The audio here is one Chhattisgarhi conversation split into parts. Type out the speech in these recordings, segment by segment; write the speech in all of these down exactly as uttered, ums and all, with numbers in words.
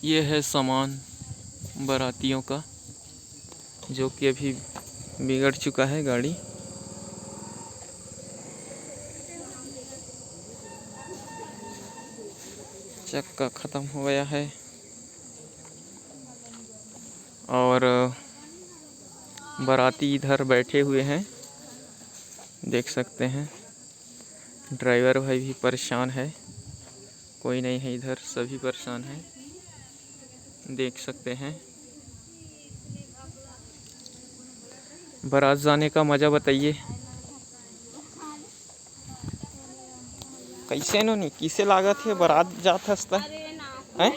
ये है सामान बारातियों का, जो कि अभी बिगड़ चुका है गाड़ी। चक्का ख़त्म हो गया है और बाराती इधर बैठे हुए हैं, देख सकते हैं। ड्राइवर भाई भी परेशान है, कोई नहीं है इधर, सभी परेशान हैं, देख सकते हैं। बारात जाने का मज़ा बताइए, कैसे नोनी, किसे लागत है बारात जात हस त? हैं?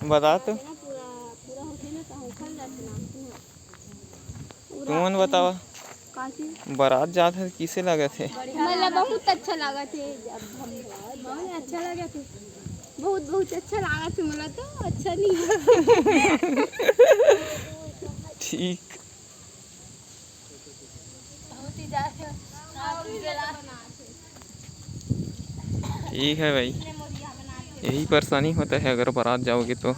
बता तो। तुमन बतावा, बारात जात हस, किसे लागत है? मतलब बहुत अच्छा लागत है, जब हम बहुत अच्छा लागत है, बहुत बहुत अच्छा लागत है। मतलब तो अच्छा नहीं है। ठीक। ठीक है भाई, यही परेशानी होता है अगर बारात जाओगे तो।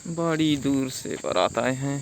बड़ी दूर से बारात आए हैं,